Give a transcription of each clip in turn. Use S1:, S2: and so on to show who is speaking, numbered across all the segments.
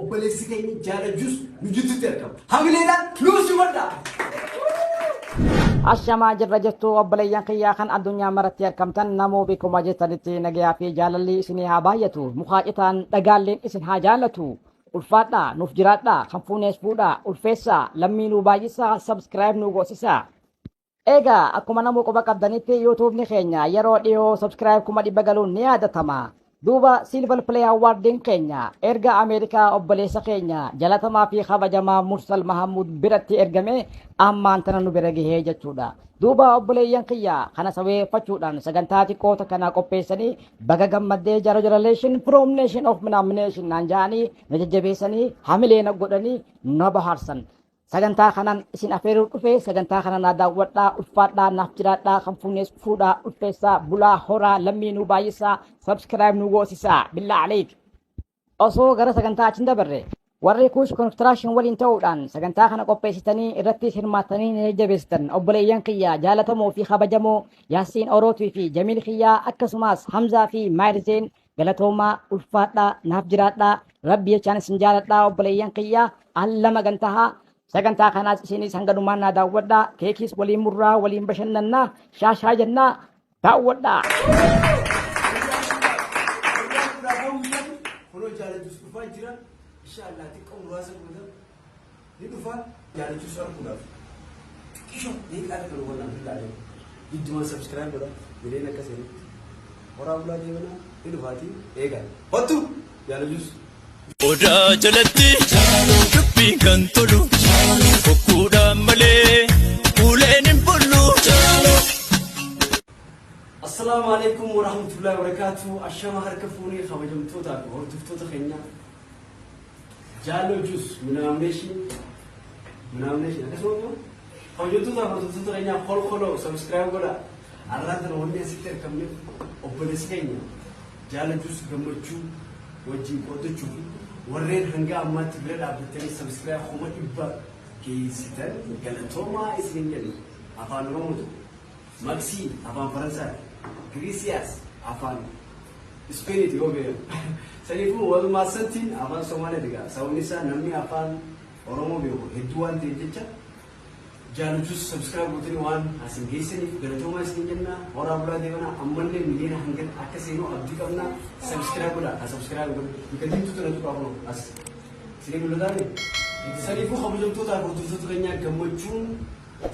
S1: Obboleessi keenya Jaalajjus nu jidduutti argama. Hamileedhaan nuuf simadhaa!
S2: Ashamaa jirra jirtu obboleeyyan kiyyaa kan addunyaa maratti argamtan namoo beekuma jirtanitti nagayaa fi jaalalli isinii haa baay'atu. Mukaa citaan dhagaalleen isin haa jaalatu. Ulfaadhaa nuuf jiraadhaa kan fuunees fuudhaa ulfeessaa lammii nuu baay'isaa subscribe nuu goosisaa. Egaa akkuma namuu quba qabdanitti yuutuubni keenya yeroo dhiyoo subscribe 100,000 galuun ni yaadatama. Duuba Silver Play Awardin keenya erga Ameerikaa obboleessa keenya jalatamaa fi kabajamaa Mursal Mahammud biratti ergame ammaan tana nu bira gahee jechuudha. Duuba obboleeyyan kiyya kana saweeffachuudhaan sagantaa xiqqoo takka naa qopheessanii baga gammaddee jara generation from nation of nomination naan ja'anii na jajjabeessanii hamilee na godhanii na bohaarsan. Sagantaa kanan isin afeeruu dhufe sagantaa kana naa daawwadhaa ulfaadhaa naaf jiraadhaa kan fuunees fuudhaa ulfeessaa bulaa horaa lammii nuu baay'isaa subscribe nuu goosisaa billaa aleek. Osoo gara sagantaa achi hin dabarre warri Kuush Construction waliin ta'uudhaan sagantaa kana qopheessitanii irrattis hirmaattanii na jajjabeessitan obboleeyyan kiyya jaalatamoo fi kabajamoo Yaasiin Orootii fi Jamiil kiyyaa akkasumas Hamzaa fi Maayirzeen galatoomaa ulfaadhaa naaf jiraadhaa rabbi jechaan isin jaaladhaa obboleeyyan kiyya allama gantahaa sagantaa kanaas isinis hanga dhumaan naa daawwadhaa keekiis waliin murraa waliin bashannannaa shaashaa jennaa daawwadhaa.
S1: Kunoo jaalachus dhufaa jira. Inshaallah xiqqoo muraasa booda ni dhufa. Jaalachus arguudhaaf xiqqisho daqiiqaa takka nu qonnaan billaalee giddumaan subscribe godha jedheen akka seenitti. Horaa bulaa deemanaa ni dhufaatii eegaa. Hottu jaalachus.
S3: Odaa jalatti dubbiin kan tolu hokkuudhaan malee uleen hin bullu.
S1: Assalaamu alaikum warahmatullahi wabarakatuh. Ashama harka fuunee kabajamtootaa fi hordoftoota keenya. Jaaloo Juus minaamneeshin minaamneeshin akkasuma immoo kabajamtootaa fi hordoftoota keenyaa kolkoloo subscribe godhaa. Arraan tana wanni asitti argamneef obboleessi keenya Jaala Juus gammachuu wajjin qooddachuu fi warreen hanga ammaatti bira dhaabbattanii subscribe 100,000 geessitan galatoomaa isiniin jenna. Afaan Oromoo Maksii afaan Faransaati. Giriisiyaas afaan Ispeeniiti yoo beekan. Saniifuu walumaa santiin afaan Somaaleeti gaa. Sababni isaa namni afaan Oromoo beeku hedduu waan ta'eef jecha jaalachus subscribe gootanii waan asin geessaniif galatoomaa isin jenna. Horaa bulaa deemanaa ammallee miliyoona hanga akka seenuu abdii qabna. Subscribe godhaa. Ka subscribe godhu. Bika diimtuu tana tuqaa kunoo as. Isinii mul'ataani? Saniifuu kabajamtootaa fi hordoftoota keenyaa gammachuun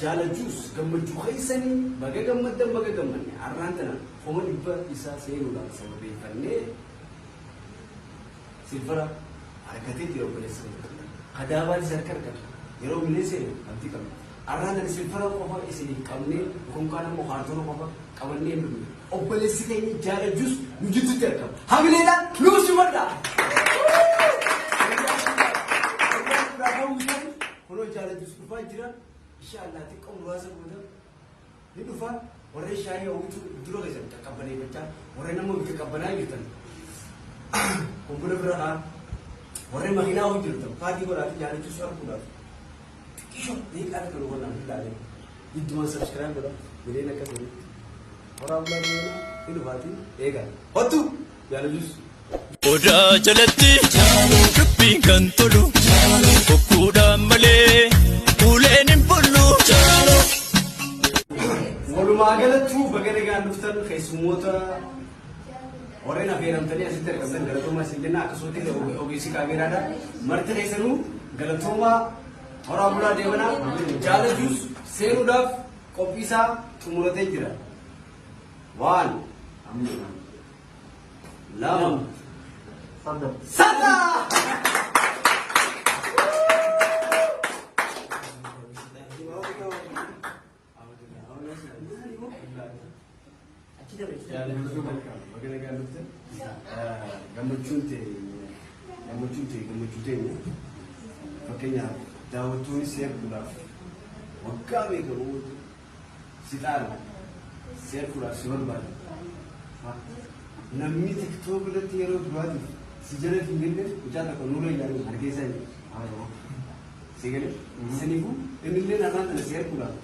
S1: Jaalachuus gammachuu keessanii baga gammaddan baga gammanne arraan tana 100,000 isaa seenuudhaan sababeeffannee silfara argatee jira obboleessa keenya. Kadaabaanis harka argatu yeroo milee seenu abdii qabna. Arraan tana silfara qofa isiniif qabnee yookaan kaan ammoo kaartoona qofa qabannee hin dhufne. Obboleessi keenya jaalachus nu jidduutti argama. Hamileedhaan nuuf simadhaa! Kunoo jaalachus dhufaa jira. Inshallah xiqqoo muraasa booda ni dhufa. Warreen shaayii hawwitu dura keessan qaqqabbaneeffachaa warreen amma bika qabbanaa jirtan kun buna bira kaa warreen makiinaa hojii jirtan paarkii godhaati jaalachuus arguudhaaf xiqqisho daqiiqaa takka nu qonnaan billaalee giddumaan subscribe godha jedheen akka seenitti horaa bulaa deemanaa ni dhufaatii eegaa hottu jaalachuus.
S3: Odaa jalatti dubbiin kan tolu hokkuudhaan malee uleen hin bullu.
S1: Walumaa galattuu baga nagaan dhuftan keessummoota warreen affeeramtanii asitti argamtan galatoomaa isin jenna akkasumatti illee ogeessi kaameeraadha. Marti keessanuu galatoomaa horaa bulaa deemanaa jaalajuus seenuudhaaf qophii isaa xumuratee jira. Waan lama sada. Gammachuun ta'e gammachuun ta'e gammachuu teenya fakkeenyaaf daawwattoonni seerkuudhaaf waggaa meeqa booda si xaaran seerkuudhaaf si barbaadu namni tiktook irratti yeroo duraatiif si jala fiigellee mucaa tokko nuura jedhamu hargeysaa jedhu si galee saniifuu innillee afaan kana seerkuudhaaf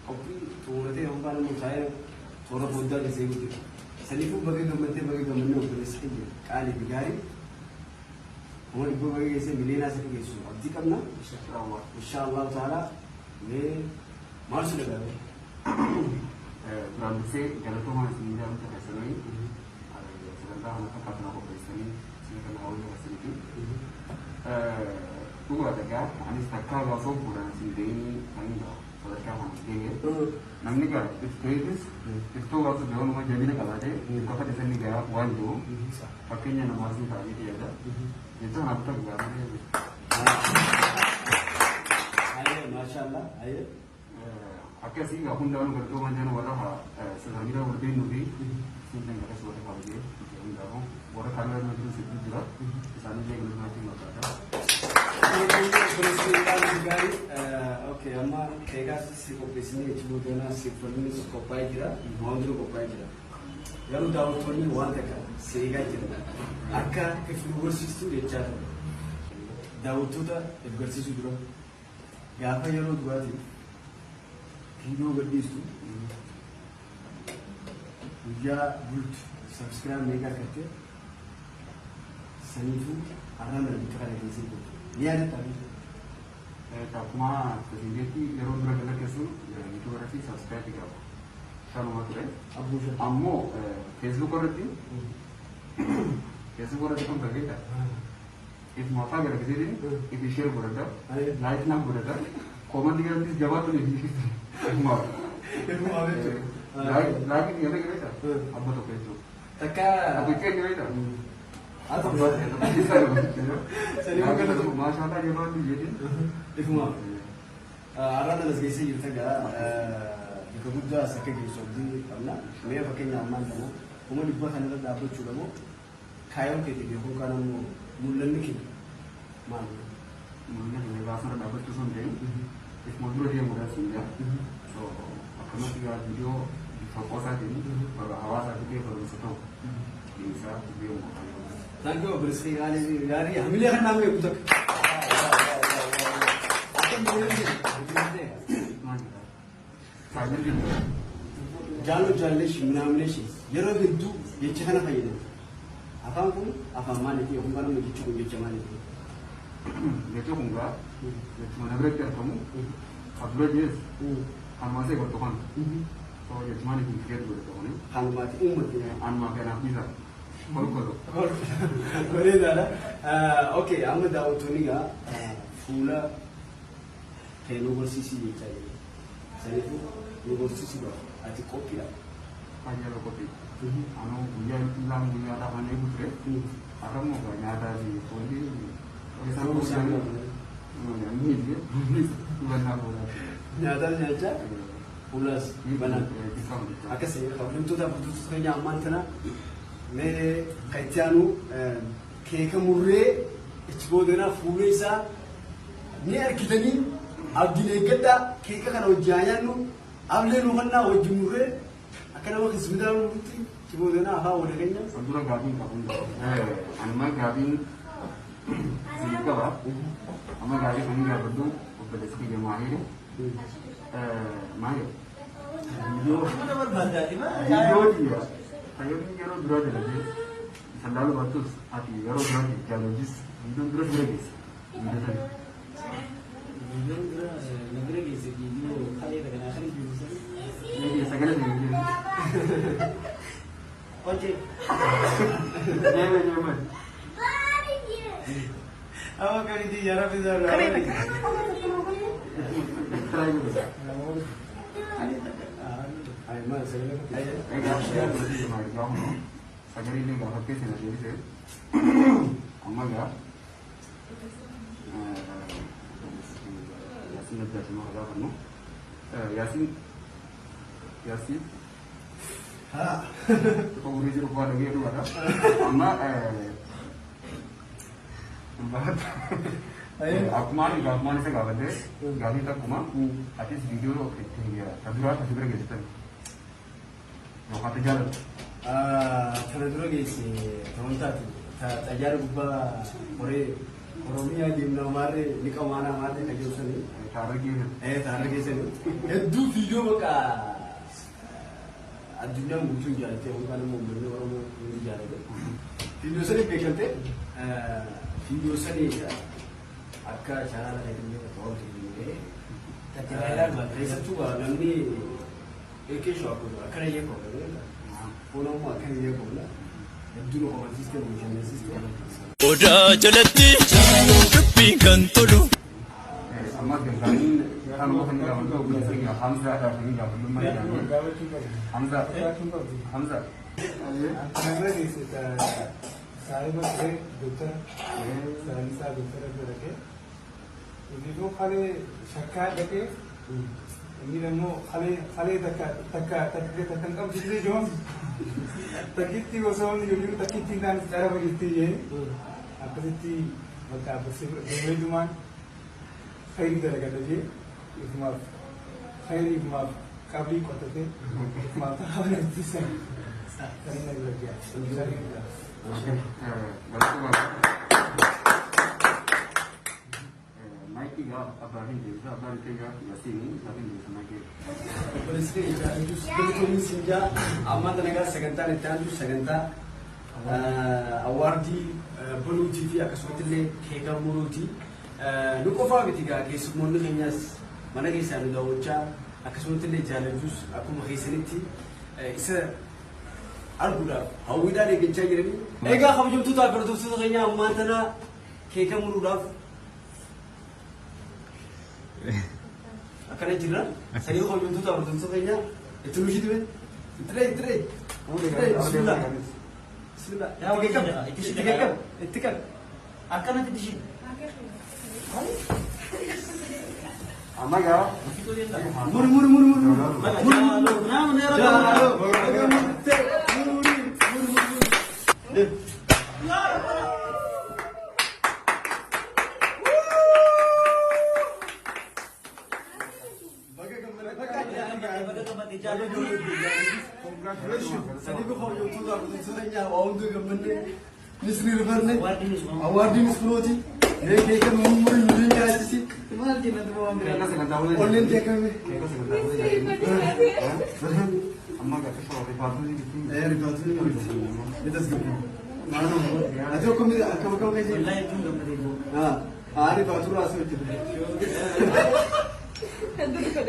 S1: qophii xumuratee yookaan immoo taa'ee toora foddaa keessa eeguu jira. Saniifuu baga gammaddee baga gammannee obboleessa keenya qaalii fi gaarii. 100,000 baga geesse, miliyeenaa isa geessu abdii qabna. Insha Allah ta'ala. Mee maal si dhagaame?
S4: Duraan dursee galatoomaa isin jaalladha keessanii sagantaa kana fakkaatu na qopheessanii isin kana hawwii keessanii fi dhugaa dhagaa anis takkaa gaafoo bu'uuraan isin ga'anii kan sadarkaa kana ga'e. Namni gaa ifteetis iftoo baasu gahuuma jabina qabaatee qofa dhiisanii gaa waan jiru fakkeenya namaa isin ta'anii yaada. Jecha kanaaf ta'u gaafii.
S1: Ayyee, maashaallah, ayyee.
S4: Akkasii gaa hundaanuu galatoomaa jiran warra sadarkaa wal beeknuu fi isin akkas warra kabajee hundaafuu warra kaameraa jiru sidduu jira, isaanillee galatoomaa barbaada.
S1: Gaarii, okay, amma keekaas si qopheessinee achi booda si uffanni si qophaa'ee jira, waan jiru qophaa'ee jira. Garuu daawwattoonni waan takka si eegaa jira. Akka if nu barsiistu jechaa ture. Daawwattoota if barsiisuu dura, gaafa yeroo duraatiif viidiyoo gadhiistu guyyaa bultu subscribe meeqa argatte? Saniifuu har'a mana bikka kana keessatti bultu. Ni yaadatta?
S4: Akkuma presidenti yeroo dura galakkeessu YouTube irratti subscribe qaba. Shanuma ture.
S1: Abbuu shan.
S4: Ammoo Facebook irratti kun beekta. Ifuma afaan gara gisiitiin ifi share godhadha. Like naaf godhadha. Comment garattis jabaatu ni ifuma.
S1: Ifuma jechuudha.
S4: Like ni yaada beekta. Abba tokko jechuudha.
S1: Takka.
S4: Abba keenya beekta.
S1: Haa ta'u.
S4: Maashaallah, jabaatu jedhin.
S1: Ifuma. Har'a as geessee jirta gaa, bakka guddaa as akka geessu abdii qabna. Mee fakkeenya ammaan kana 100,000 kanarra dhaabbachuudha moo kaayyoon keetii beekuu kaan ammoo mul'anni kee maal?
S4: Mul'anni keenya gaafana dhaabbachuu osoo hin ta'in ifuma dura deemuudhaan siin jaa. So akkanumatti gaa viidiyoo bifa qoosaatiin warra hawaasaaf illee barumsa ta'u dhiisaa deemu.
S1: Thank you, obboleessa gaarii gaarii hamilee kan naamne eegu takka. Akka
S4: Maal jedhaa? Saayinii.
S1: Jaaloo jaalleeshi minaamineeshi yeroo hedduu jecha kana fayyadamu. Afaan kun afaan maaliiti yookaan kan amma jechi kun jecha maaliiti?
S4: Jecha kun gaa jechuma na biratti argamu kan dura jees kanumaa see godhatu kana. So jechumaan ittiin fireetu godhatu kuni.
S1: Kanumaati uummati.
S4: Anumaa kanaaf dhiisa. Kolkolo.
S1: Bareedaadha. Okay, amma daawwattoonni gaa fuula kee nu barsiisii jechaa jiru. Saniifuu nu barsiisuudhaaf ati qophiidha?
S4: Baay'ee qophii. Anuu guyyaa lama guyyaa lafaan eegu ture. Har'a immoo gaa nyaataa fi foolii isaan hubannaa fuulaati.
S1: Nyaataan nyaachaa fuulas banaa. Akkasii kabajamtoota hordoftoota keenya, ammaan tana mee kan itti aanu keeka murree ichi boodana fuula isaa ni argitanii abdiin eeggadhaa. Keeka kana hojii haa nyaannu, ablee nu kannaa wajjin murree akka nama kismitaa nutti ichi boodana afaan wal keenya.
S4: Dura gaafiin qabu. Anuma gaafiin isin qaba. Amma gaafii kan gaafadhu obboleessa kiyya Maahiri. Maahir. Viidiyoo xiyya. Fayyadamni yeroo duraa dalagee isa laalu baattus ati yeroo duraa jaalojis viidiyoon dura bira geesse. Viidiyoo sana.
S5: Viidiyoon dura na bira geesse viidiyoo kalee kana kan jiru.
S4: Sagalee sana viidiyoo.
S5: Hojii.
S4: Jeeme jeeme.
S5: Amma kamitti jara bisaa.
S4: Try godhe.
S1: Ay, maal sagalee?
S4: Egaa sagalee illee gaafattee sana deebise. Amma gaa Yaasin adda addaa gaafannu. Yaasin, Yaasin.
S1: Haa.
S4: Tokko umurii jiru bu'aa dhagee dhugaadha. Amma akkuma ani gaafumaan isa gaafadhe gaafii takkuma, atis viidiyoo itti ta duraa ta bira geessitan yookaan ta jaallattu.
S1: Tana dura geesse ta'uun taate ta xayyaara gubbaa horee Oromiyaa deemnaa maarree ni qamaanaa maarree kan jedhu sanii.
S4: Taarra geessan.
S1: Taarra geessanii hedduu viidiyoo bakka addunyaan guutuun jaalattee yookaan immoo uummanni Oromoo hundi jaalate. Viidiyoo sanii beekamte. Viidiyoo sanii akka chaanaala keetiin to'atu hin Keessattuu namni eekeeshu akkuma akkana iyyee qofa. Kun ammoo akkana iyyee qofa. Hedduu nu kofalchiiste, nu bashannansiiste.
S3: Odaa jalatti dubbiin kan tolu.
S4: Amma gargaariin kanuma kan gaafatu obboleessa keenya Hamzaadhaa kan gaafatu maal jedhama? Hamza. Hamza.
S6: Kanarra geesse saahiba ture, doktara saayinsaa, doktara bira dhaqee inni kalee shakkaa dhaqee, inni immoo kalee kalee takka takka takka takka hin qabdu ture, joon takkitti osoo inni jiru takkitti hin taane caraba jirti jee, akkasitti bakka abbasii deemeetumaan khayrii dalagadha jee, ifumaaf khayrii ifumaaf qabrii qotatee ifumaaf taa'aa ittisan kan inni bira gahaa.
S4: Galatooma. Maayikii gaa abbaa hin deebisa, abbaan keenya Yasiini abbaa hin deebisa maayikii.
S1: Obboleessi keenya jaalladhus galatoomii siin jaa. Ammaan tana egaa sagantaan itti aantu sagantaa award banuutii fi akkasumatti illee keeka muruuti. Nu qofaa miti egaa, keessummoonni keenyas mana keessaa nu daawwachaa, akkasumatti illee jaalladhus akkuma keessanitti isa arguudhaaf hawwiidhaan eeggachaa jiranii. Egaa kabajamtoota fi hordoftoota keenya, ammaan tana keeka muruudhaaf akkana jirra. Sanii kabajamtoota fi hordoftoota keenya, itti nu shitime. Itti dhee, itti dhee. Itti dhee, bismillah. Bismillah. Itti qabi, itti qabi, itti qabi.
S5: Akkanatti dishi.
S4: Amma gaa
S1: Muri, muri, muri, muri. Muri, muri. Jaaloo, baga murtee, muri, muri, muri. Baga gammadee.
S5: Baga gammadee.
S1: Sadii qofa, hordoftoota hordoftoota keenya, waa hunduu gammannee nis ni rifarne. Awardiinis kunooti. Mee keeka mummurii nu nyaachisi. Maal jenna duba waan biraa? Onneen teekame.
S4: Keeka sagantaa godhee amma gaa xiqqoo rifaatuu jirti.
S1: Ee, rifaatu ni mul'isa. Ni tasgabbii. Ati akkam akkam akkam keessa?
S5: Wallahi hedduun gammadee boo.
S1: Haa, rifaatu irraa asii hojjeta.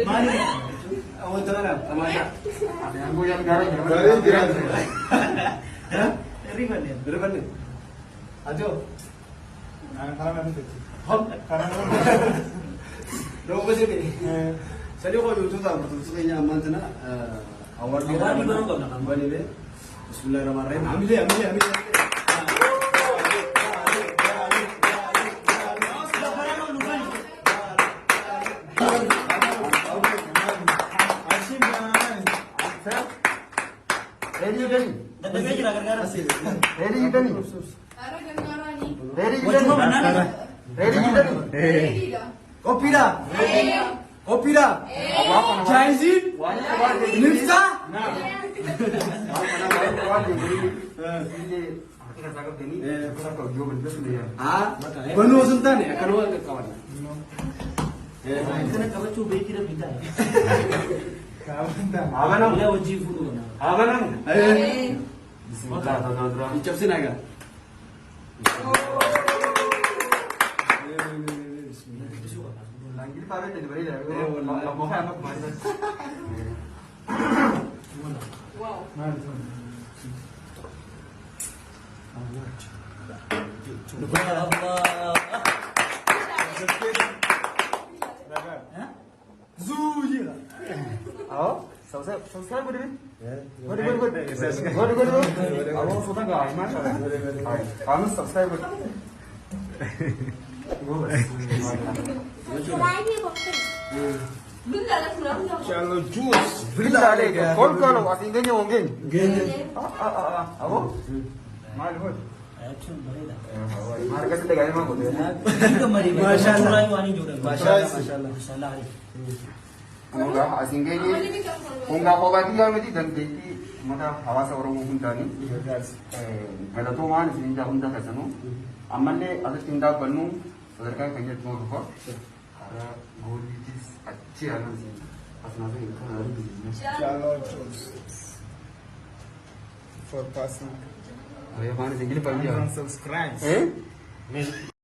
S5: Maali?
S1: Wanta kana tamaashaa.
S4: Aangoo yaa gaarii
S6: Gaarii jiraatu.
S5: Rifanne.
S1: Rifanne. Ati hoo?
S6: Karaa namni tokko.
S1: Hop.
S6: Karaa namni.
S1: Dhooba jedhe. Sadii hojjettoota hordoftoota keenya, ammaan tana award
S5: Award banuu qabna.
S1: Banee. Bismillahirrahmanirrahim. Hamilee, hamilee, hamilee.
S6: Achiin banaan.
S4: Ready gani?
S5: Daddafee jira gargaara.
S4: Ready gani? Ready
S5: Wajjuma
S4: gani?
S5: banaan.
S4: Ready gani?
S1: Qophiidha. Qophiidha. Jaayiziin. Nifsa.
S4: Waan illee harka isaa qabdanii akka hojii balbala sun.
S1: Haa. Banuu osoo hin taane akkanuma qaqqaban.
S5: Kana qabachuu beekii rabbi ta'a.
S6: Kaaban ta'a.
S4: Amanamu.
S5: Wallahi wajjin fuudhuu qabna.
S4: Amanamu. Bismillah ta'aa dura.
S1: Hin cabsin egaa.
S5: Dubbisuu qabna.
S4: Ingiliffaa irratti bareeda.
S1: Wallahi.
S4: Mokaa amma kumaa.
S6: Maali sun?
S5: Allah.
S6: Ragaa.
S1: Zuu jira.
S4: Awo, subscribe subscribe godhi. Godhi, godhi, godhi. Godhi, godhi, godhi. Awo, suuta gaa, maasha. Aanu subscribe godhi.
S7: Subscribe
S6: Jalo Juice.
S4: Billah alayka. Kol kolo asin ganye wongen.
S1: Geenye.
S4: Ah ah ah. Awo. Maal hoj?
S5: Jechuun bareeda.
S4: Maal akkasitti gaarii maal godhe?
S5: Gammadee.
S1: Maashaallah.
S5: Waan hin jiru.
S1: Maashaallah, maashaallah.
S5: Maashaallah.
S4: Kungaa asin ganye kungaa kophaatti yaa miti dandeettii uummata hawaasa Oromoo hundaanii galatoomaan isin hunda keessanuu. Ammallee asitti hin dhaabbannu, sadarkaa kan jettu dhufa. Karaa gooliitis achi aanan isin asnaa kan argisiisne.
S6: Jalo Juice. For passing.
S4: Afaan isin gilfa biyya.
S6: And subscribe.
S4: Eh?
S7: Mee.